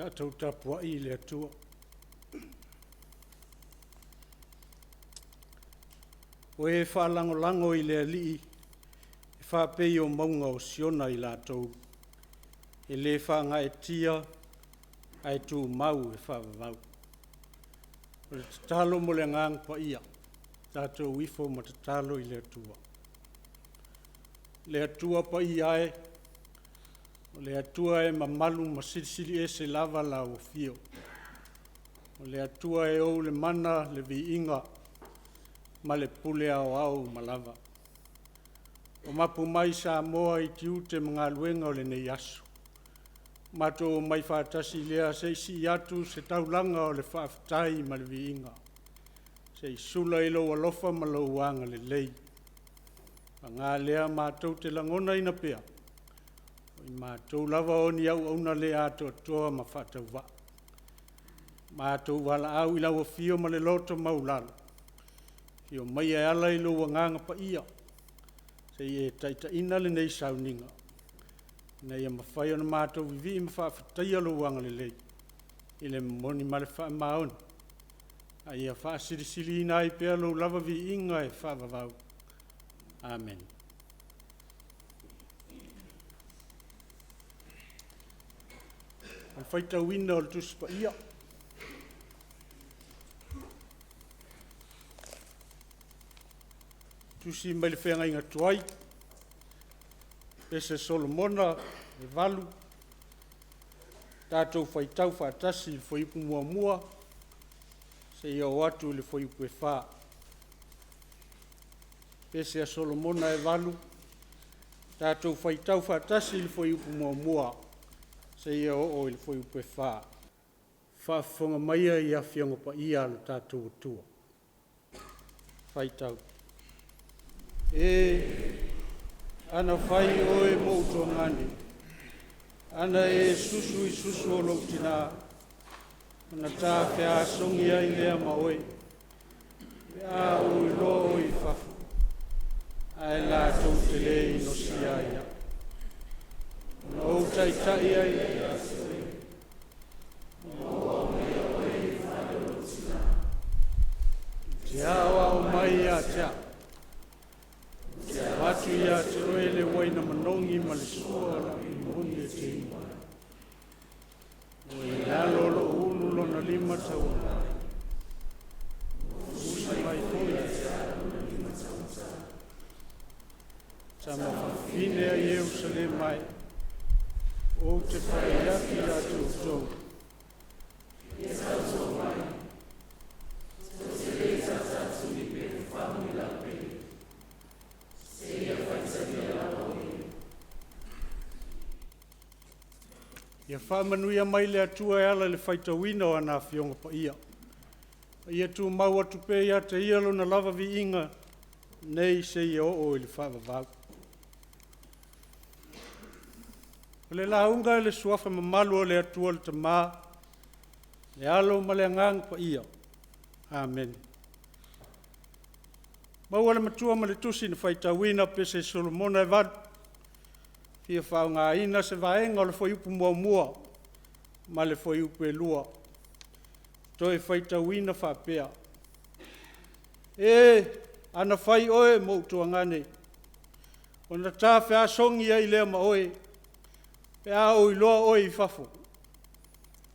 Tatou tapuai i le Atua. O e faalagolago i le Alii, e faapei o mauga o Siona i latou, e le faagaeetia ae tumau e faavavau. O le tatalo mo le Agaga Paia, tatou ifo ma tatalo i le Atua. Le Atua Paia e, o le Atua e mamalu ma silisili ese lava lau Afio. O le Atua e ou le mana, le viiga ma le pule aoao uma lava. Ua mapu mai Samoa i tiute ma galuega o lenei aso, matou omai faatasi lea se i sii atu se taulaga o le faafetai ma le viiga, se i sula i lou alofa ma lou agalelei. Paga lea matou te lagonaina pea, o i matou lava o ni auauna le atoatoa ma faatauvaa. Matou valaau i lau Afio ma le loto maualalo, afio maia e ala i lou Agaga Paia se i e taitaiina lenei sauniga ina ia mafai ona matou vivii ma faafetaia lou agalelei i le moni ma le faamaoni, a ia faasilisiliina ai pea lou lava viiga e faavavau. Amene. O le faitauina o le Tusi Paia. Tusi mai le Feagaiga Tuai, Pese Solomona e 8, tatou faitau faatasi i le fuaiupu 1 seia oo atu i le fuaiupu e 4. Pese a Solomona e 8, tatou faitau faatasi i le fuaiupu 1 seia oo i le fuaiupu e 4. Faafofoga maia i Afioga Paia a lo tatou Atua. Faitau. E, ana fai oe mou tuagane, ana e susu i susu o lou tinā, ona ta feasogi ai lea ma oe, pe a ou iloa oe i fafo, ae latou te le inosia ai au. Ona ou taitai ai lea e te aoao mai ia te au, ou te avatu ia te oe le uaina manogi ma le sua moni e te inu ai. Ua i lalo o lou ulu lona lima tauagai, ua fusi mai foi. Tama fafine a Ierusalema e, ou te pai atu ia te outou, Ia faamanuia mai le Atua e ala i le faitauina o ana Afioga Paia. A ia tumau atu pea ia te Ia Lona lava viiga nei seia oo i le faavavau. O le lauga i le suafa mamalu o le Atua le Tama, le Alo ma le Agaga Paia. Amene. Maua le matua ma le tusi na faitauina Pese Solomona e 8, fia faaaogaina se vaega o le fuaiupu 1 ma le fuaiupu e 2. Toe faitauina faapea, E, ana fai oe mou tuagane, ona ta feasogi ai lea ma oe, pe a ou iloa oe i fafo,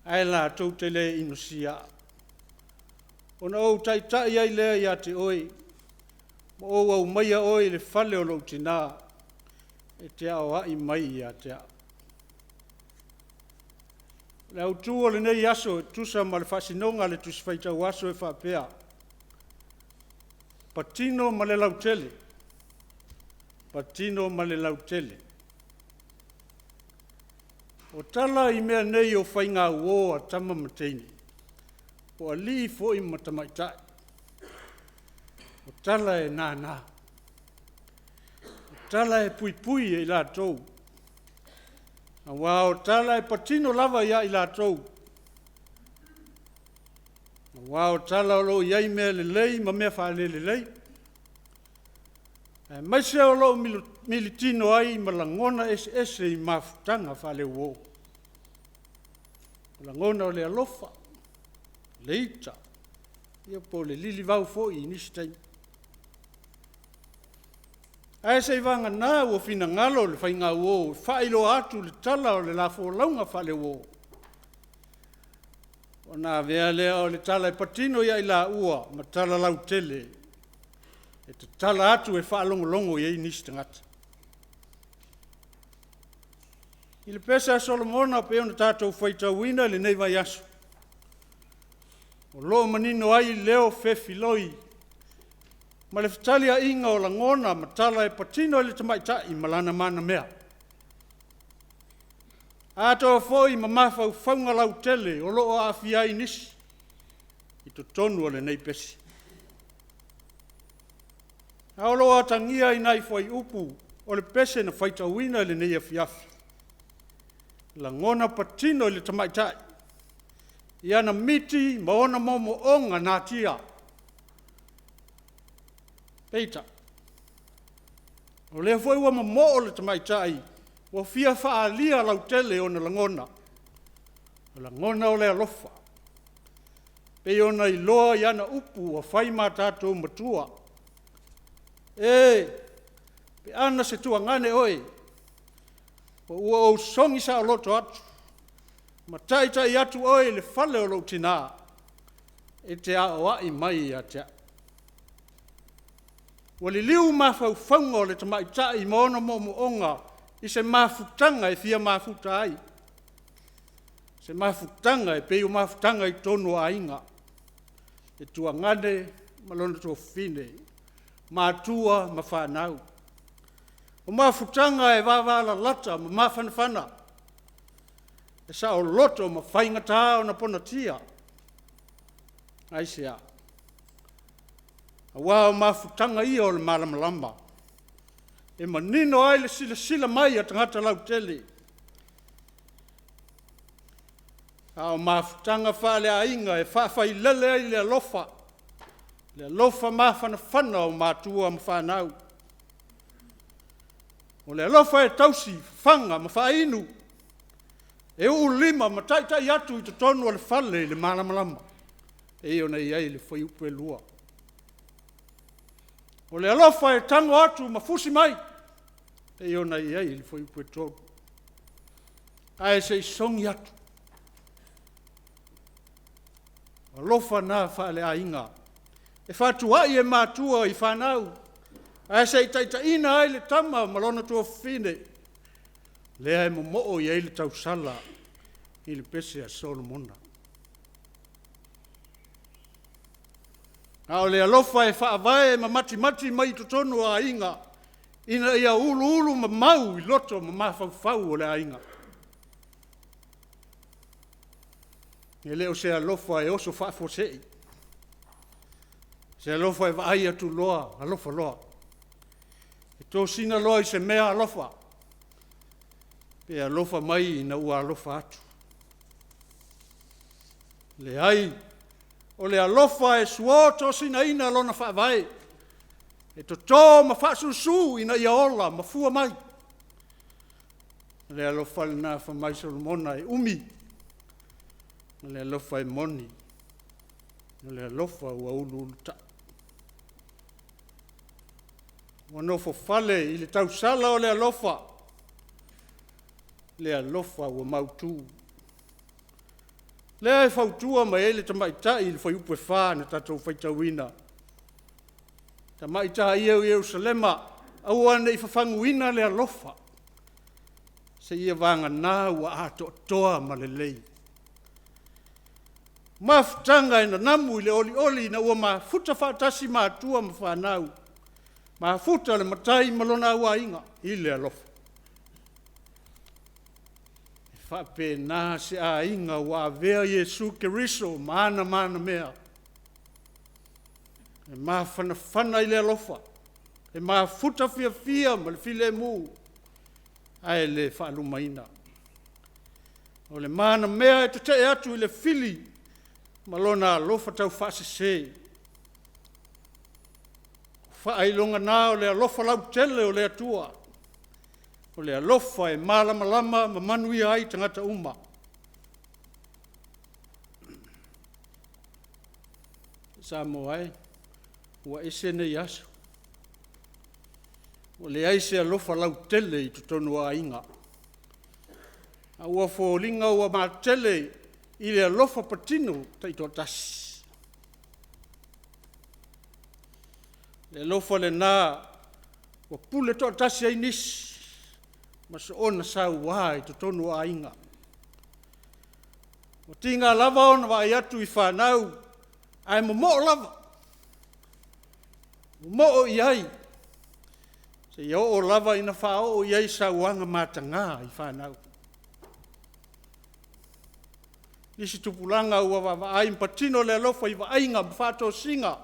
ae latou te le inosia au. Ona ou taitai ai lea ia te oe, ma ou aumaia oe i le fale o lou tinā, e te aoai mai ia te au. O le autu o lenei aso e tusa ma le faasinoga a le Tusi Faitau Aso e faapea, patino ma le lautele, patino ma le lautele. O tala i mea nei o faigauo a tama ma teine, po o alii foi ma tamaitai, o tala e nana, o tala e puipui e i latou, aua o tala e patino lava ia i latou, aua o tala o lo o i ai mea lelei ma mea faale-lelei, aemaise o lo o militino ai ma lagona eseese i mafutaga faaleuo. O lagona o le alofa, le ita, ia po o le lilivau foi i nisi taimi. Ae seiavagana ua finagalo le faigauo e faailoa atu le tala o le la folauga faaleuo, ona avea lea o le tala e patino ia i laua ma tala lautele e tatala atu e faalogologo i ai nisi tagata. I le pese a Solomona pei ona tatou faitauina i lenei vaiaso, o lo o manino ai leo fefiloi ma le fetaliaiga o lagona ma tala e patino i le tamaitai ma lana manamea. Atoa foi ma mafaufauga lautele o lo o aafia ai nisi i totonu o lenei pese. A o lo o atagia i nai fuaiupu o le pese na faitauina i lenei afiafi, lagona patino i le tamaitai i ana miti ma ona moomooga natia. Peitai, o lea foi ua momoo le tamaitai ua fia faaalia lautele ona lagona, o lagona o le alofa, pei ona iloa i ana upu ua fai ma tatou matua. E, pe ana se tuagane oe, ua ou sogi saoloto atu ma taitai atu oe i le fale o lou tina, e te aoai mai ia te au. Ua liliu mafaufauga o le tamaitai ma ona moomooga i se mafutaga e fia mafuta ai, se mafutaga e pei o mafutaga i totonu o aiga, le tuagane ma lona tuafafine, matua ma fanau. O mafutaga e vavalalata ma mafanafana, e saoloto ma faigata ona ponatia. Aisea? Aua o mafutaga ia o le malamalama, e manino ai le silasila mai a tagata lautele. A o mafutaga faaleaiga e faafailele ai le alofa, le alofa mafanafana o matua ma fanau. O le alofa e tausi, fafaga ma faainu, e uu lima ma taitai atu i totonu o le fale i le malamalama, e pei ona i ai le fuaiupu 2. O le alofa e tago atu ma fusi mai, e pei ona i ai le fuaiupu 3. Ae se i sogi atu. O alofa na faaleaiga, e fatuai e matua i fanau, ae se i taitaiina ai le tama ma lona tuafafine, lea e momoo i ai le tausala i le pese a Solomona. A o le alofa e faavae ma matimati mai totonu o aiga, ina ia uluulumamau i loto ma mafaufau o le aiga. E le o se alofa e oso faafuasei, o se alofa e vaai atu loa alofa loa. E tosina loa i se mea alofa, pe alofa mai ina ua alofa atu. Leai, o le alofa e suo tosinaina lona faavae, e toto ma faasusu ina ia ola ma fua mai. O le alofa lena fai mai Solomona e umi, o le alofa e moni, o le alofa ua uluulutai. Ua nofofale i le tausala o le alofa, le alofa ua mautu. Lea e fautua mai ai le tamaitai i le fuaiupu 4 na tatou faitauina, tamaitai e o Ierusalema, aua ne i fafaguina le alofa, seia vagana ua atoatoa ma lelei. Mafutaga e nanamu i le olioli ina ua mafuta faatasi matua ma fanau, mafuta le matai ma lona auaiga i le alofa. E faapena se aiga ua avea Iesu Keriso ma ana manamea. E mafanafana i le alofa, e mafuta fiafia ma le filemu, ae le faalumaina. O le manamea e tetee atu i le fili ma lona alofa taufaasese. O faailoga na o le alofa lautele o le Atua. O le alofa e malamalama ma manuia ai tagata uma. Samoa e, ua ese nei aso. Ua leai se alofa lautele i totonu o aiga, a ua foliga ua matele i le alofa patino taitoatasi. Le alofa lena ua pule toatasi ai nisi ma soona saua i totonu o aiga. Ua tiga lava ona vaai atu i fanau ae momo'o lava, momo'o i ai seia oo lava ina faaoo i ai sauaga mataga i fanau. Nisi tupulaga ua vaavaai ma patino le alofa i vaaiga ma faatosina,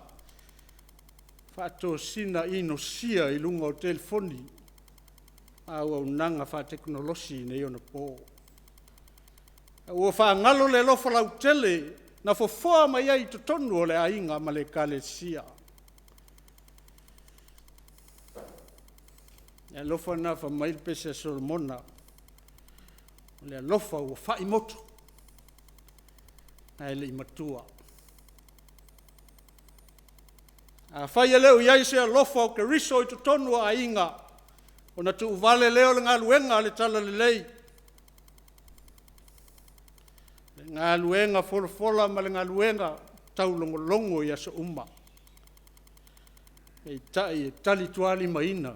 faatosina inosia i luga o telefoni ma auaunaga faatekonolosi i nei ona po. A ua faagalo le alofa lautele na fofoa mai ai i totonu o le aiga ma le Ekalesia. O le alofa lena fai mai le pese a Solomona, o le alofa ua fa'imoto ae le i matua. Afai e le o i ai se alofa o Keriso i totonu o aiga, ona tuuvale lea o le galuega a le Talalelei, le galuega folafola ma le galuega taulogologo i aso uma. Peitai e talitualimaina.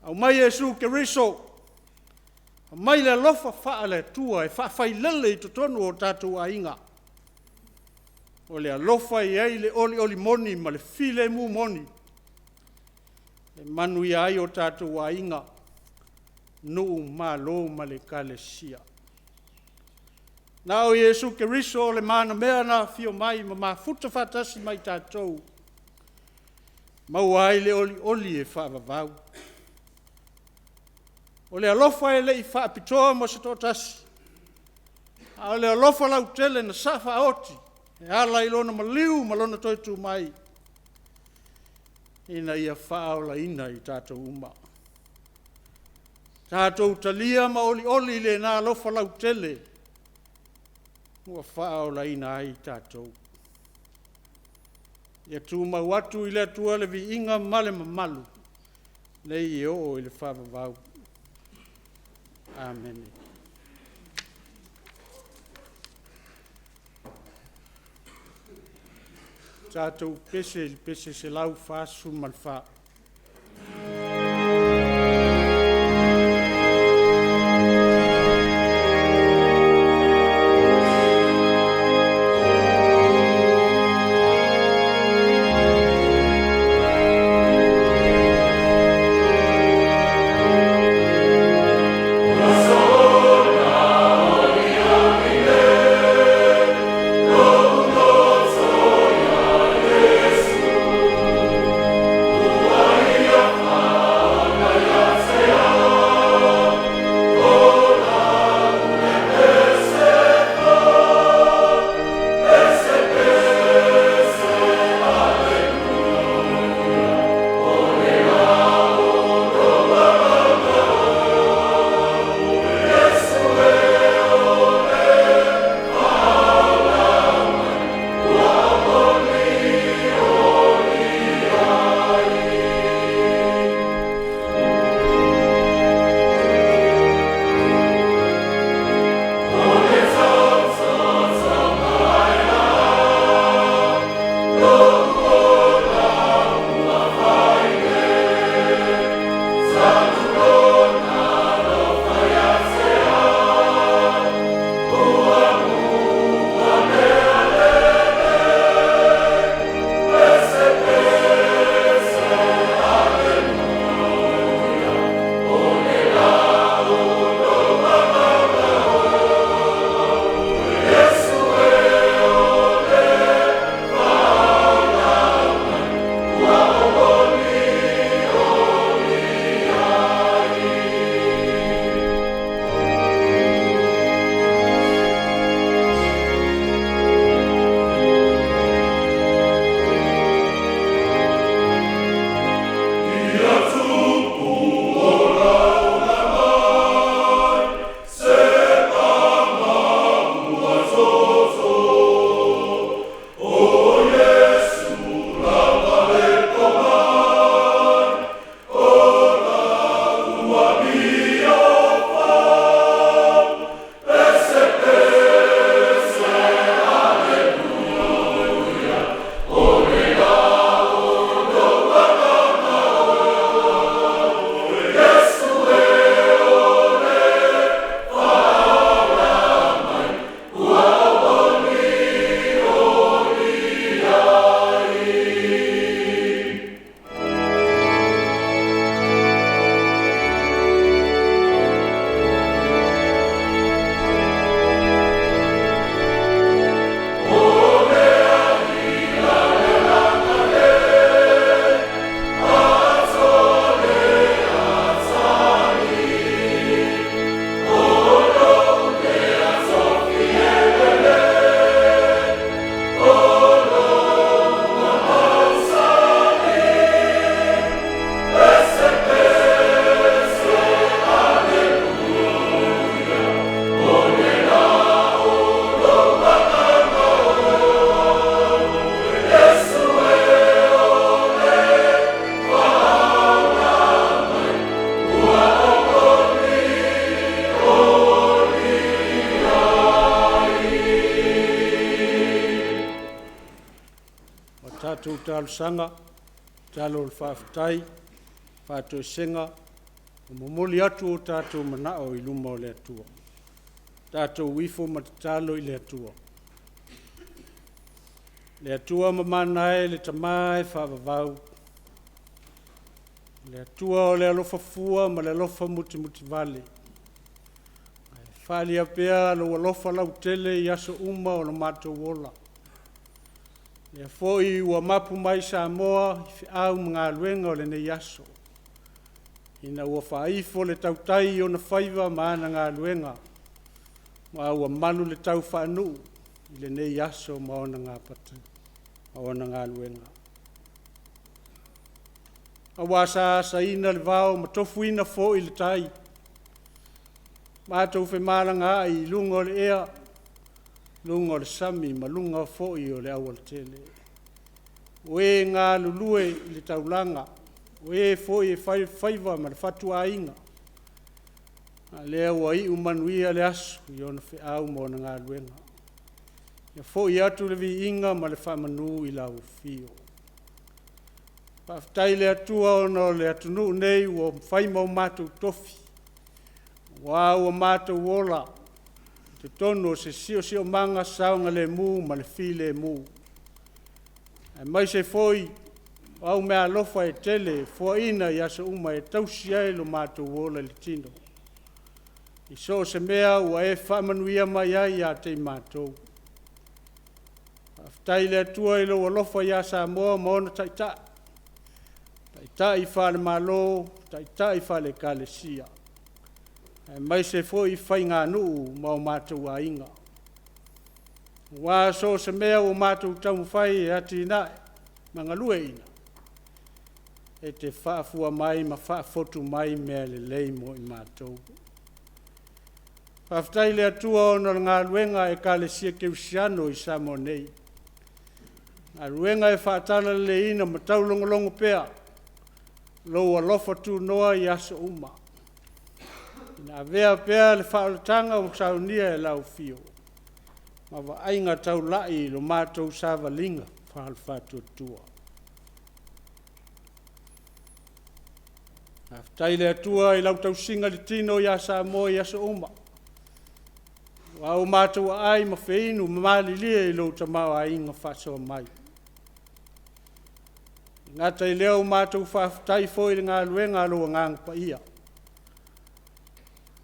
Aumai Iesu Keriso, aumai le alofa faale-Atua e faafailele i totonu o tatou aiga. O le alofa e i ai le olioli moni ma le filemu moni e manuia ai o tatou aiga, nuu, malo ma le Ekalesia. Na o Iesu Keriso o le manamea na afio mai ma mafuta faatasi ma i tatou, maua ai le olioli e faavavau. O le alofa e le i faapitoa mo se toatasi, a o le alofa lautele na sasaa faaoti e ala i Lona maliu ma Lona toe tu mai, ina ia faaolaina i tatou uma. Tatou talia ma olioli lena alofa lautele ua faaolaina ai i tatou. Ia tumau atu i le Atua le viiga ma le mamalu, nei e oo i le faavavau. Amene. Tatou pese i le pese 144. Tatou talosaga, tatalo o le faafetai, faatoesega, ma momoli atu o tatou manao i luma o le Atua. Tatou ifo ma tatalo i le Atua. Le Atua mamana e le Tama e faavavau, le Atua o le alofa fua ma le alofa mutimutivale, ae faaalia pea lou alofa lautele i aso uma o lo matou ola. Lea foi ua mapu mai Samoa i feau ma galuega o lenei aso, ina ua faaifo le tautai i ona faiva ma ana galuega, ma ua malu le tau faanuu i lenei aso ma ona gapati ma ona galuega. Aua sa asaina le vao ma tofuina foi le tai, matou femalagaai i luga o le ea, luga o le sami ma luga foi o le aualatele. O e galulue i le taulaga, o e foi e fai le faiva ma le fatuaiga, a o lea ua iu manuia le aso i ona feau ma ona galuega. Ia foi atu le viiga ma le faamanu i lau afio. Faafetai i le Atua ona o le atunuu nei ua fai ma o matou tofi, aua ua matou ola i totonu o se siosiomaga saogalemu ma le filemu, aemaise foi o au meaalofa e tele e foaina i aso uma e tausi ai lo matou ola i le tino, i so o se mea ua e faamanuia mai ai ia te i matou. Faafetai i le Atua i lou alofa ia Samoa ma ona taitai, taitai faale-Malo, taitai faale-Ekalesia, aemaise foi faiganuu ma o matou aiga. Aua so o se mea ua matou taumafai e atinae ma galueaiina, e te faafua mai ma faafotu mai mea lelei mo i matou. Faafetai i le Atua ona o le galuega a Ekalesia Kerisiano i Samoa nei, galuega e faatalaleleiina ma taulogologo pea lou alofa tunoa i aso uma, ina avea pea le faaolataga ua saunia e lau Afio ma vaaiga taulai i lo matou savaliga faale-faatuatua. Faafetai i le Atua i lau tausiga i le tino ia Samoa i aso uma, aua ua matou aai ma feinu ma malilie i lou tamaoaiga faasoa mai. E le gata i lea ua matou faafetai foi i le galuega a lou Agaga Paia,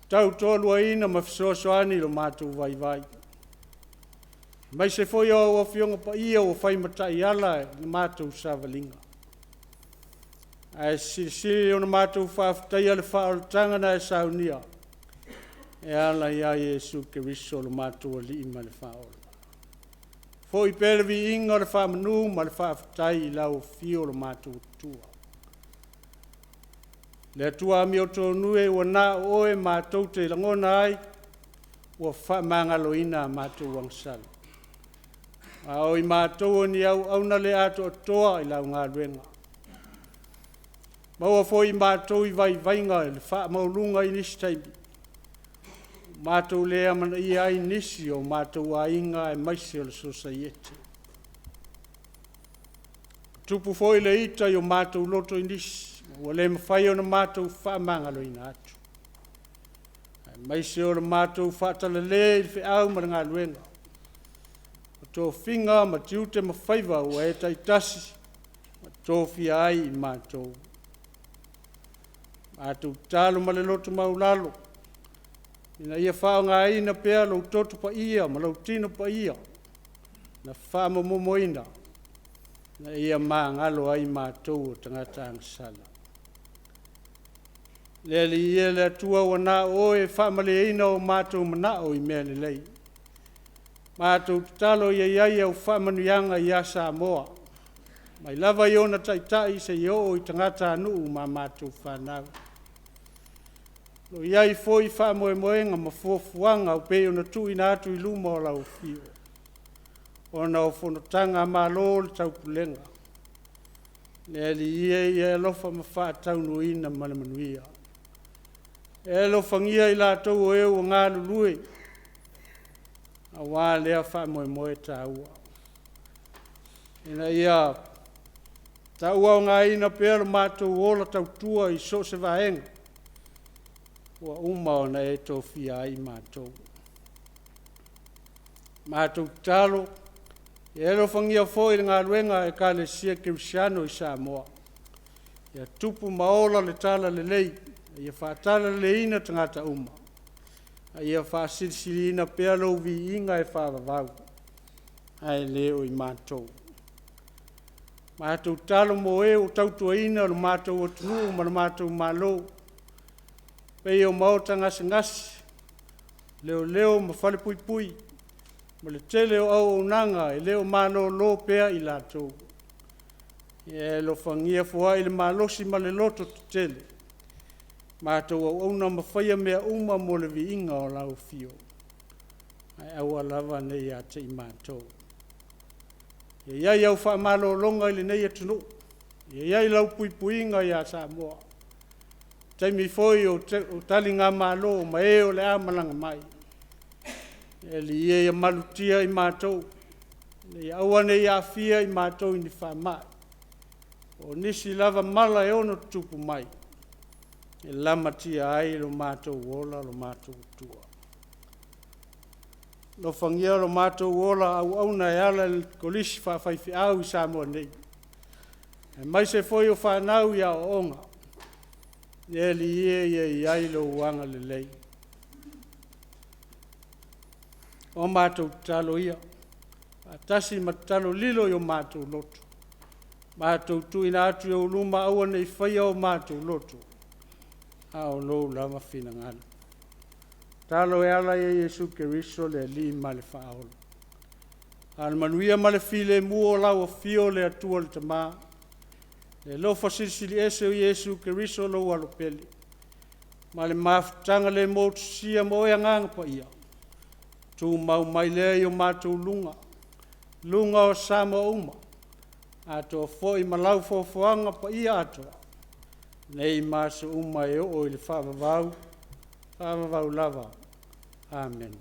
tautoaluaina ma fesoasoani i lo matou vaivai, aemaise foi o au Afioga Paia ua fai ma taiala i le matou savaliga. Ae silisili ona matou faafetaia le faaolataga na e saunia e ala ia Iesu Keriso lo matou Alii ma le Faaola. Foi pea le viiga o le faamanu ma le faafetai i lau afio lo matou Atua. Le Atua amiotonu e, ua na o oe matou te lagona ai ua faamagaloina a matou agasala. A o i matou o ni auauna le atoatoa i lau galuega. Maua foi i matou i vaivaiga i le faamaualuga i nisi taimi, ua matou le amanaia ai nisi o matou aiga aemaise o le sosaiete. Ua tupu foi le ita i o matou loto i nisi, ua le mafai ona matou faamagaloina atu, aemaise o le matou faatalale i le feau ma le galuega, o tofiga ma tiute ma faiva ua e taitasi ma tofia ai i matou. Matou tatalo ma le loto maualalo, ina ia faaaogaina pea lou toto paia ma lou tino paia na faamomomoina, ina ia magalo ai matou o tagata agasala. Le Alii e le Atua ua na o Oe e faamalieina o matou manao i mea lelei. Matou tatalo ia i ai au faamanuiaga ia Samoa, mai lava i ona taitai seia oo i tagatanuu ma a matou fanau. O lo o i ai foi faamoemoega ma fuafuaga e pei ona tuuina atu i luma o lau Afio, ona o Fonotaga a Malo o le Taupulega. Le Alii e, ia e alofa ma faataunuuina ma le manuia. E alofagia i latou o e ua galulue aua lea faamoemoe taua. Ina ia tauaogaina pea lo matou ola tautua i so o se vaega ua uma ona e tofia ai matou. Matou tatalo, ia e alofagia foi le galuega a Ekalesia Kerisiano i Samoa, ia tupu ma ola le talalelei, ia faatalaleleiina tagata uma, a ia faasilisiliina pea lou viiga e faavavau, ae le o i matou. Matou tatalo mo e ua tautuaina lo matou atunuu ma lo matou Malo, pei o maota gasegase, leoleo ma falepuipui, ma le tele o auaunaga e le o malolo pea i latou. Ia e alofagia foai le malosi ma le loto tetele, matou auauna ma faia mea uma mo le viiga o lau afio, ae aua lava ne i ia te i matou. Ia i ai au faamalologa i lenei atunuu, ia i ai lau puipuiga ia Samoa, taimi foi o taligamalo ma e o le a malaga mai. Le Alii e, ia malutia i matou, ina ia aua ne i aafia i matou i ni faamai, o nisi lava mala e ono tutupu mai, e lamatia ai lo matou ola lo matou tua. Alofagia lo matou ola auauna e ala i le Kolisi Faafaifeau i Samoa nei, aemaise foi o fanau i aoaoga. Le Alii e, ia i ai lou agalelei. O matou tatalo ia, faatasi ma tatalo lilo i o matou loto, matou tuuina atu i ou luma, aua ne i faia o matou loto, a o lou lava finagalo. Tatalo e ala ia Iesu Keriso le Alii ma le Faaola. A o le manuia ma le filemu o lau afio le Atua le Tama, le alofa silisili ese o Iesu Keriso lou Alo pele, ma le mafutaga le motusia ma oe Agaga Paia, tumau mai lea i o matou luga, luga o Samoa uma, atoa foi ma lau foafoaga paia atoa, nei ma aso uma e oo i le faavavau, faavavau lava. Amene.